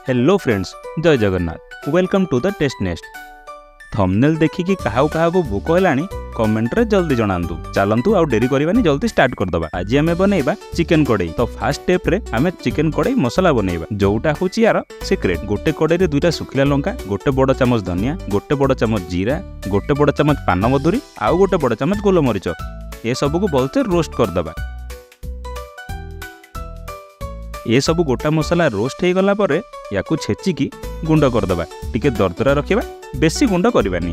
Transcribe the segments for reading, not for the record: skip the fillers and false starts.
Hello friends, Jai Jagannath. Welcome to the Taste Nest. Thumbnail ଦେଖିକି କାହାକୁ କାହାକୁ ଭୋକ ହେଲାଣି, କମେଣ୍ଟରେ ଜଲ୍ଦି ଜଣାନ୍ତୁ। ଚାଲନ୍ତୁ, ଆଉ ଡେରି କରିବାନି, ଜଲ୍ଦି ଷ୍ଟାର୍ଟ କରିଦେବା। ଆଜି ଆମେ ବନେଇବା ଚିକେନ କଡ଼େଇ। ତ ଫାର୍ଷ୍ଟ ଷ୍ଟେପ୍ରେ ଆମେ ଚିକେନ କଡ଼େଇ ମସଲା ବନେଇବା, ଯୋଉଟା ହେଉଛି ୟାର ସିକ୍ରେଟ। ଗୋଟେ କଡ଼େଇରେ ଦୁଇଟା ଶୁଖିଲା ଲଙ୍କା, ଗୋଟେ ବଡ଼ ଚାମଚ ଧନିଆ, ଗୋଟେ ବଡ଼ ଚାମଚ ଜିରା, ଗୋଟେ ବଡ଼ ଚାମଚ ପାନମଧୁରୀ ଆଉ ଗୋଟେ ବଡ଼ ଚାମଚ ଗୋଲମରିଚ, ଏସବୁକୁ ଭଲସେ ରୋଷ୍ଟ କରିଦେବା। ଏସବୁ ଗୋଟା ମସଲା ରୋଷ୍ଟ ହେଇଗଲା ପରେ ୟାକୁ ଛେଚିକି ଗୁଣ୍ଡ କରିଦେବା। ଟିକେ ଦରଦରା ରଖିବା, ବେଶୀ ଗୁଣ୍ଡ କରିବାନି।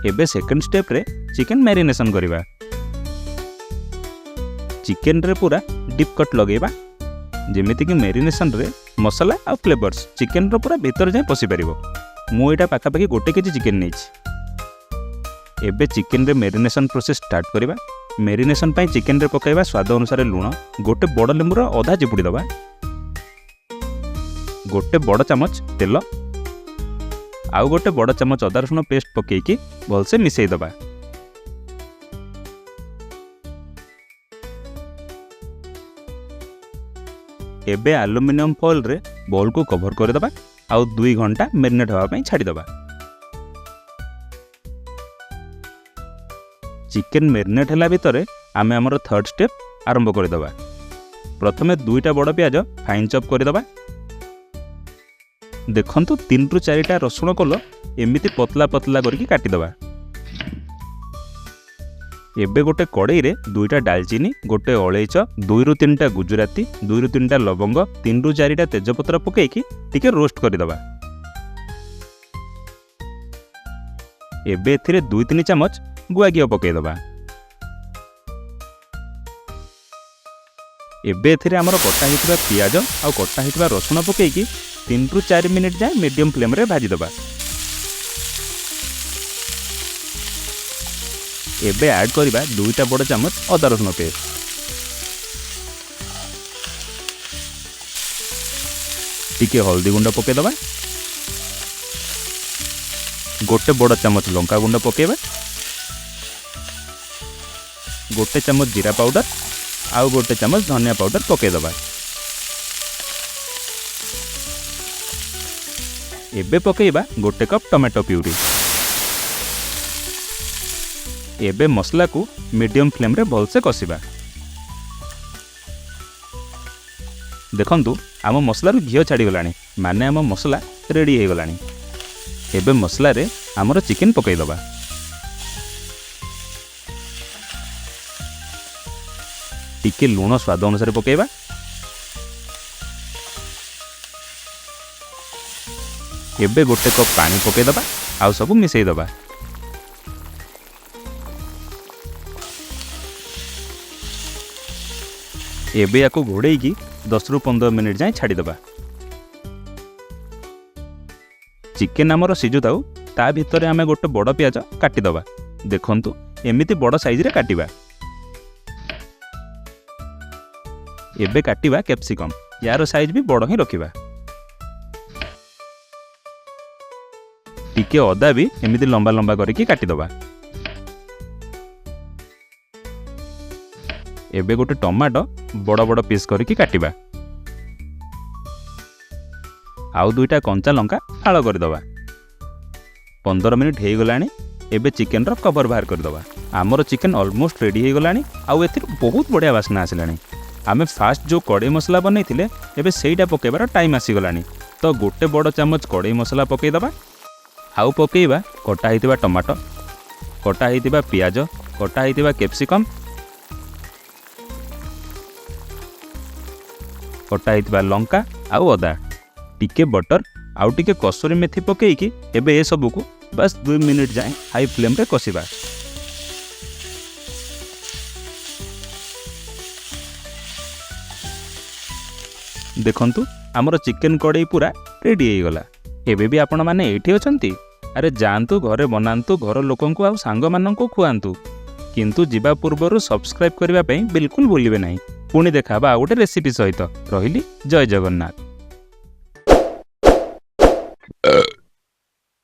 ଏବେ ସେକେଣ୍ଡ ଷ୍ଟେପ୍ରେ ଚିକେନ ମ୍ୟାରିନେସନ୍ କରିବା। ଚିକେନରେ ପୁରା ଡିପ୍ କଟ୍ ଲଗେଇବା, ଯେମିତିକି ମ୍ୟାରିନେସନରେ ମସଲା ଆଉ ଫ୍ଲେଭର୍ସ ଚିକେନର ପୁରା ଭିତରେ ଯାଏଁ ପଶିପାରିବ। ମୁଁ ଏଇଟା ପାଖାପାଖି 1 କେଜି ଚିକେନ ନେଇଛି। ଏବେ ଚିକେନରେ ମ୍ୟାରିନେସନ୍ ପ୍ରୋସେସ୍ ଷ୍ଟାର୍ଟ କରିବା। ମ୍ୟାରିନେସନ୍ ପାଇଁ ଚିକେନରେ ପକାଇବା ସ୍ୱାଦ ଅନୁସାରେ ଲୁଣ, ଗୋଟେ ବଡ଼ ଲେମ୍ବୁର ଅଧା ଚିପୁଡ଼ି ଦେବା, ଗୋଟେ ବଡ଼ ଚାମଚ ତେଲ ଆଉ ଗୋଟେ ବଡ଼ ଚାମଚ ଅଦା ରସୁଣ ପେଷ୍ଟ ପକାଇକି ଭଲସେ ମିଶାଇ ଦେବା। ଏବେ ଆଲୁମିନିୟମ ଫଏଲ୍ରେ ବୋଲ୍କୁ କଭର କରିଦେବା ଆଉ 2 ଘଣ୍ଟା ମ୍ୟାରିନେଟ୍ ହେବା ପାଇଁ ଛାଡ଼ିଦେବା। ଚିକେନ ମ୍ୟାରିନେଟ୍ ହେଲା ଭିତରେ ଆମେ ଆମର ଥର୍ଡ ଷ୍ଟେପ୍ ଆରମ୍ଭ କରିଦେବା। ପ୍ରଥମେ ଦୁଇଟା ବଡ଼ ପିଆଜ ଫାଇନ୍ ଚପ୍ କରିଦେବା। ଦେଖନ୍ତୁ, ତିନିରୁ ଚାରିଟା ରସୁଣ କୋଲ ଏମିତି ପତଲା ପତଲା କରିକି କାଟିଦେବା। ଏବେ ଗୋଟେ କଡ଼େଇରେ ଦୁଇଟା ଡାଲଚିନି, ଗୋଟେ ଅଳେଇଚ, ଦୁଇରୁ ତିନିଟା ଗୁଜୁରାତି, ଦୁଇରୁ ତିନିଟା ଲବଙ୍ଗ, ତିନିରୁ ଚାରିଟା ତେଜପତ୍ର ପକାଇକି ଟିକେ ରୋଷ୍ଟ କରିଦେବା। ଏବେ ଏଥିରେ 2-3 ଚାମଚ ଗୁଆ ଘିଅ ପକାଇଦେବା। ଏବେ ଏଥିରେ ଆମର କଟା ହେଇଥିବା ପିଆଜ ଆଉ କଟା ହେଇଥିବା ରସୁଣ ପକାଇକି 3ରୁ 4 ମିନିଟ୍ ଯାଏଁ ମିଡ଼ିୟମ୍ ଫ୍ଲେମ୍ରେ ଭାଜିଦେବା। ଏବେ ଆଡ଼୍ କରିବା ଦୁଇଟା ବଡ଼ ଚାମଚ ଅଦା ରସୁଣ ପେଷ୍ଟ। ଟିକେ ହଳଦୀ ଗୁଣ୍ଡ ପକାଇଦେବା, ଗୋଟେ ବଡ଼ ଚାମଚ ଲଙ୍କା ଗୁଣ୍ଡ ପକାଇବା, ଗୋଟେ ଚାମଚ ଜିରା ପାଉଡ଼ର ଆଉ ଗୋଟେ ଚାମଚ ଧନିଆ ପାଉଡ଼ର ପକାଇଦେବା। ଏବେ ପକାଇବା ଗୋଟେ କପ୍ ଟମାଟୋ ପ୍ୟୁରି। ଏବେ ମସଲାକୁ ମିଡ଼ିୟମ୍ ଫ୍ଲେମ୍ରେ ଭଲସେ କଷିବା। ଦେଖନ୍ତୁ, ଆମ ମସଲାରୁ ଘିଅ ଛାଡ଼ିଗଲାଣି, ମାନେ ଆମ ମସଲା ରେଡ଼ି ହେଇଗଲାଣି। ଏବେ ମସଲାରେ ଆମର ଚିକେନ୍ ପକାଇଦେବା। ଟିକେ ଲୁଣ ସ୍ୱାଦ ଅନୁସାରେ ପକାଇବା। ଏବେ ଗୋଟେ କପ୍ ପାଣି ପକାଇଦେବା ଆଉ ସବୁ ମିଶାଇଦେବା। ଏବେ ୟାକୁ ଘୋଡ଼େଇକି 10ରୁ 15 ମିନିଟ୍ ଯାଏଁ ଛାଡ଼ିଦେବା। ଚିକେନ୍ ଆମର ସିଝୁଥାଉ, ତା ଭିତରେ ଆମେ ଗୋଟେ ବଡ଼ ପିଆଜ କାଟିଦେବା। ଦେଖନ୍ତୁ, ଏମିତି ବଡ଼ ସାଇଜ୍ରେ କାଟିବା। ଏବେ କାଟିବା କ୍ୟାପ୍ସିକମ୍। ୟାର ସାଇଜ୍ ବି ବଡ଼ ହିଁ ରଖିବା। ଟିକେ ଅଦା ବି ଏମିତି ଲମ୍ବା ଲମ୍ବା କରିକି କାଟିଦେବା। ଏବେ ଗୋଟେ ଟମାଟୋ ବଡ଼ ବଡ଼ ପିସ୍ କରିକି କାଟିବା ଆଉ ଦୁଇଟା କଞ୍ଚା ଲଙ୍କା ଫାଳ କରିଦେବା। 15 ମିନିଟ୍ ହେଇଗଲାଣି। ଏବେ ଚିକେନର କଭର ବାହାର କରିଦେବା। ଆମର ଚିକେନ୍ ଅଲମୋଷ୍ଟ ରେଡ଼ି ହେଇଗଲାଣି ଆଉ ଏଥିରୁ ବହୁତ ବଢ଼ିଆ ବାସ୍ନା ଆସିଲାଣି। ଆମେ ଫାଷ୍ଟ ଯେଉଁ କଡ଼େଇ ମସଲା ବନେଇଥିଲେ, ଏବେ ସେଇଟା ପକାଇବାର ଟାଇମ୍ ଆସିଗଲାଣି। ତ ଗୋଟେ ବଡ଼ ଚାମଚ କଡ଼େଇ ମସଲା ପକାଇଦେବା ଆଉ ପକାଇବା କଟା ହେଇଥିବା ଟମାଟୋ, କଟା ହେଇଥିବା ପିଆଜ, କଟା ହେଇଥିବା କ୍ୟାପ୍ସିକମ୍, କଟା ହେଇଥିବା ଲଙ୍କା ଆଉ ଅଦା, ଟିକେ ବଟର ଆଉ ଟିକେ କସୁରୀ ମେଥି ପକାଇକି ଏବେ ଏସବୁକୁ ବାସ୍ 2 ମିନିଟ୍ ଯାଏଁ ହାଇ ଫ୍ଲେମ୍ରେ କଷିବା। ଦେଖନ୍ତୁ, ଆମର ଚିକେନ୍ କଡ଼େଇ ପୁରା ରେଡ଼ି ହେଇଗଲା। ଏବେ ବି ଆପଣମାନେ ଏଇଠି ଅଛନ୍ତି? ଆରେ ଯାଆନ୍ତୁ, ଘରେ ବନାନ୍ତୁ, ଘର ଲୋକଙ୍କୁ ଆଉ ସାଙ୍ଗମାନଙ୍କୁ ଖୁଆନ୍ତୁ। କିନ୍ତୁ ଯିବା ପୂର୍ବରୁ ସବସ୍କ୍ରାଇବ୍ କରିବା ପାଇଁ ବିଲକୁଲ ଭୁଲିବେ ନାହିଁ। ପୁଣି ଦେଖା ହେବା ଆଉ ଗୋଟେ ରେସିପି ସହିତ। ରହିଲି, ଜୟ ଜଗନ୍ନାଥ।